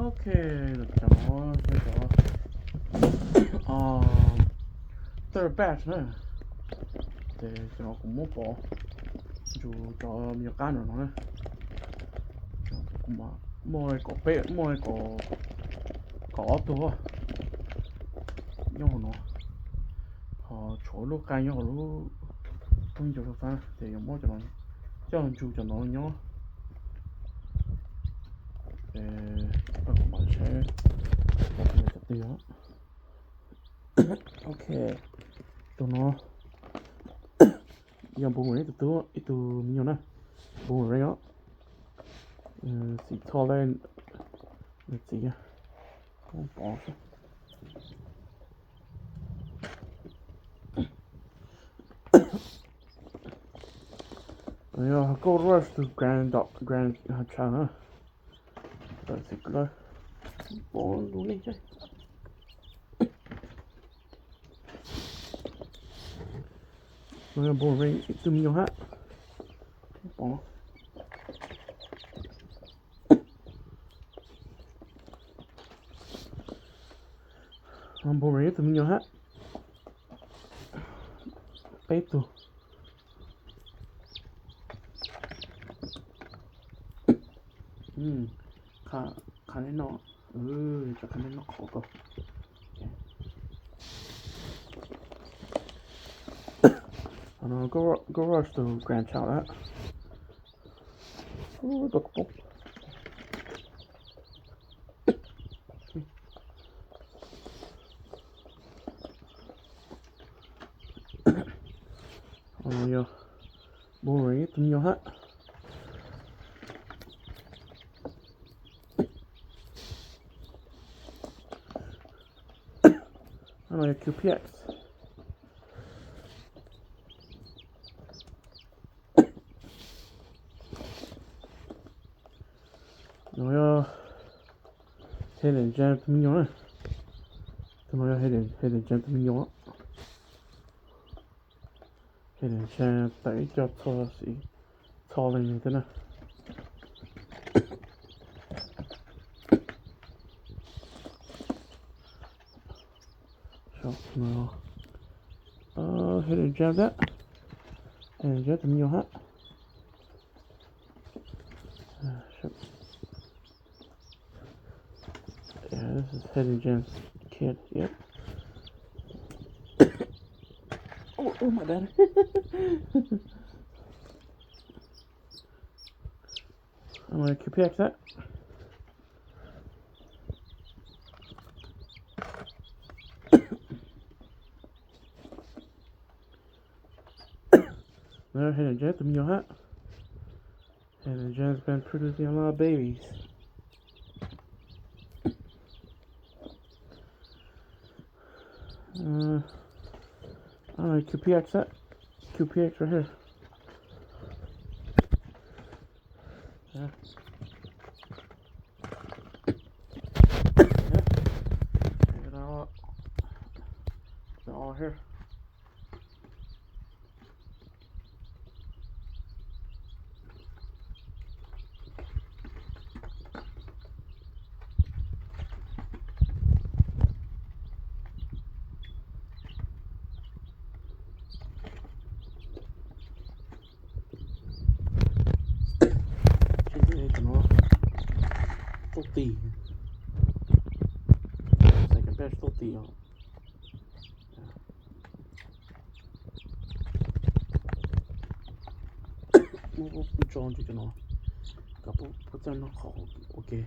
Ok, cov no yog cov third batch na. Ces cov no kuv muab pov ntsuas cov me nyuam qab no no na. Muaj kaum peb, muaj kaum ob tug nyob hauv no. Ho tshuav lub qab nyob hauv lub tub ncauj zog xab ces yuav muab cov no coj ntsuas cov no nyob. Ces kuv mam saib cov twg. Ok, tus no yog npoo ib tug tub, ib tug me nyuam na, npoo ri os. Txiv txho li nws txiv pov. Yog koj rush tus grand, grand child na, tawm txiv lawm. Pov lub neej thiab. No yog npoo ri ib tug me nyuam hab. Pov, npoo ri ib tug me nyuam hab. Peb tug. Qha nej noj, qha nej noj qhov ko. Koj rush tus grand child lawm. Yog npoo ri ib tug me nyuam hab. No yog Q P X. No yog Hidden Gem tus me nyuam na. Tus no yog Hidden Gem tus me nyuam. Hidden Gem tawm ib co txho xwb, txho li nws thiab na. Hidden Gem thiab, Hidden Gem tus me nyuam hab. Yeah, this is Hidden Gem's kid. Yep. Oh, oh, my bad. I'm gonna Q P X that. Hidden Gem tus me nyuam hab. Hidden Gem's been producing a lot of babies. Uh, I don't know, Q P X that. Q P X right here. Yeah. Yeah. Check it out. They're all here. Tuaj tis, xav cov peb tuaj tis os. Muab tso ntsis cov no kom puab txawj noj qhov ua ke.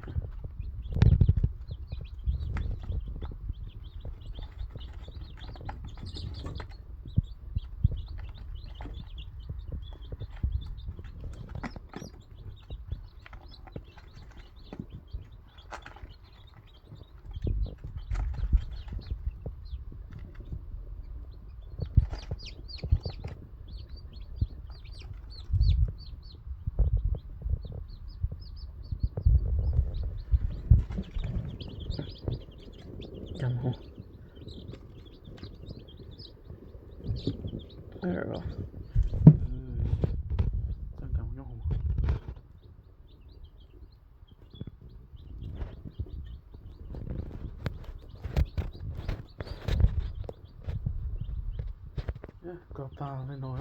Kov tag li no.